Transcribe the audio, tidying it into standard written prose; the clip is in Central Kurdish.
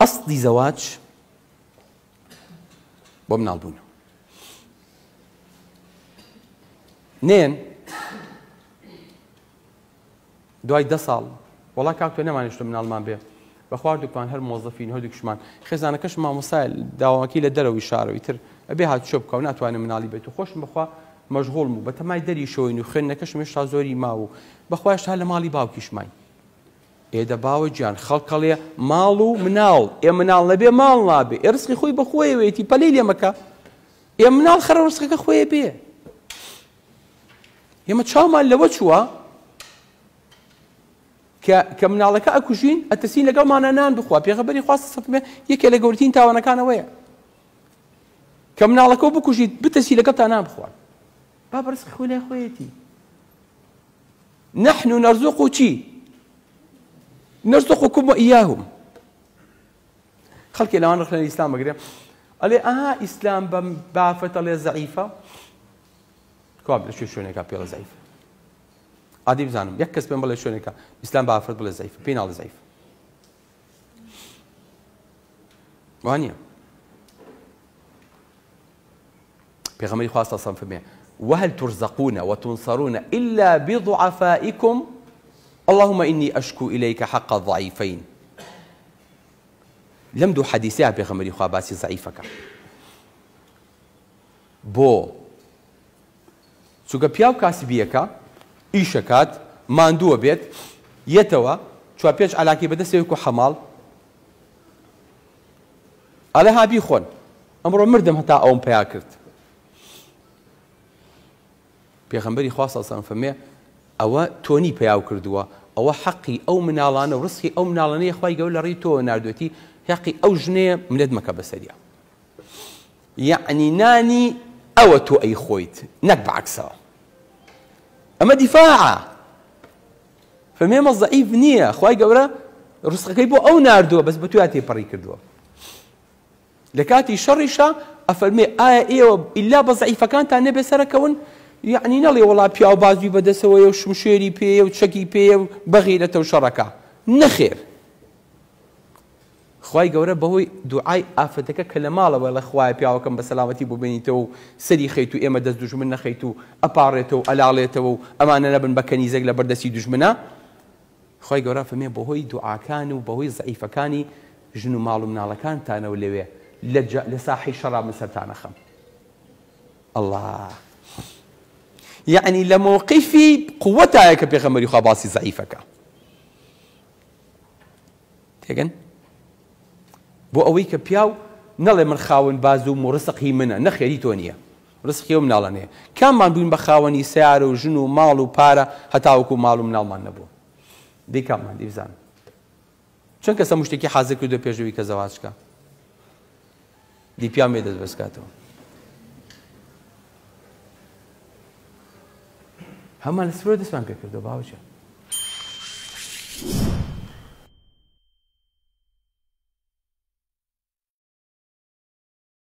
ئەسڵی زەواج بۆ مناڵ بوونە. نێن دوای دە ساڵ وەڵا کاک تۆ نەمانێشتە مناڵمان بێ بەخوا هەردووکمان هەر مۆزەفین هەردووکشمان خێزانەکەش مامۆستایە داواکەی لە دەرەوەی شارەوەی تر ئەبێ هاتوچۆ بکا و ناتوانێ مناڵی بێت و خۆشم بەخوا مەشغوڵم و بەتەمای دەریشەوەین و خوێندنەکەشم هێشتا زۆری ماوە و بەخوا هێشتا لە ماڵی باوکیشماین. ئێ دە باوە گیان خەڵک ئەڵێ ماڵ و مناڵ ئێ مناڵ نەبێ ماڵ نابێ ئێ ڕزقی خۆی بە خۆیەوەیەتی پەلەی لێ مەکە ئێ مناڵ خەرە ڕزقەکە خۆیە بێ ئێمە چاومان لەوە چووە کە کە مناڵەکە ئەکوژین ئەترسین لەگەڵمانە نان بخوا پێغەمبەری خوا سەفمێ یەکێ لە گەورترین تاوانەکانەوەیە کە مناڵەکە بکوژیت بترسی لەگەڵتا نان بخوات با بەرزقی خۆی لای خۆیەتی نحن نرزق چی نرزقكم وإياهم خەڵکی لەوان ڕخ لە ئیسلام بگرێ ئەلێ ئەها ئیسلام بەم بافەتەڵێ زەعیفە کوا لە کوێ شوێنێکا پێڵە زەعیفە عادی بزانم یەک کەس پێم بڵێ شوێنێکە ئیسلام بە ئافرەت بڵێ زەعیفە پێی ناڵێ زەعیفە وانە پێغەمبەری خوا صلی الله علیه و فەرمووی وهل ترزقون وتنصرون إلا بضعفائكم اللهم إني أشكو إليك حق الضعيفين لەم دوو حەدیسەیە پێغەمبەری خوا باسی زەعیفەکە بۆ چونکە پیاو کاسبیەکە ئیشەکات ماندووە بێت یەتەوە چوار پێنج عەلاکەی بەدەستەوە وەکو حەماڵ ئەڵێ ها بیخۆن ئەمڕۆ مردم هەتا ئەوم پیا کرد پێغەمبەری خوا صلی الله فەرمێ ئەوە تۆنی پیاو کردووە ئەوە حەقی ئەو مناڵانە و ڕزقی ئەو مناڵانەیە خوای گەورە لە ڕێی تۆوە ناردوێتی حەقی ئەو ژنەیە ملت مەکە بەسەریا یەعنی نانی ئەوە تۆ ئەیخۆیت نەک بەعەکسەوە ئەمە دیفاعە فەمێمە زەعیف نییە خوای گەورە ڕزقەکەی بۆ ئەو ناردووە بەس بە تویا تێپەڕی کردووە لە کاتی شەڕیشا ئەفەرمێ ئایا ئێوە ئیلا بە زەعیفەکانتان نەبێ سەرەکەون یعنی نەڵێ وەڵا پیاو بازوی بەدەسەوەیە و شمشێری پێیە و چەکی پێیە و بەغیرەتە و شەڕەکە نەخێر خوای گەورە بەهۆی دوعای ئافرەتەکە کە لە ماڵەوە ئەڵێ خوایە پیاوەکەم بە سەلامەتی بۆ بێنیتەوە و سەری خەیت و ئێمە دەست دوژمن نەخەیت و ئەپاڕێتەوە و ئەلاڵێتەوە و ئەمانە نەبن بە کەنیزەک لەبەر دەستی دوژمنا خوای گەورە فەرمێ بەهۆی دوعاکان و بەهۆی زەعیفەکانی ژن و ماڵ و مناڵەکانتانەوە لەوێ لە ساحەی شەڕا من سەرتان ئەخەم ئەڵا یەعنی لە مەوقیفی قوەتایە کە پێغەمبەری خوا باسی زەعیفەکە تێگەن؟ بۆ ئەوەی کە پیاو نەڵێ من خاوەن بازووم و ڕسق هی منە، نەخێر هی تۆ نییە، ڕسقی ئەو مناڵانەیە. کاممان بووین بە خاوەنی سەیارە و ژن و ماڵ و پارە هەتاوەکو ماڵ و مناڵمان نەبوو؟ دەی کاممان؟ دەی بزانم چەند کەس هەموو شتێکی حازر کردووە پێش ئەوی کە زەواج کا؟ دی پیاو مێ دەست بەرز کاتەوە. هەموومان لە سفرەوە دەستمان پێ کردووە باوەجیان.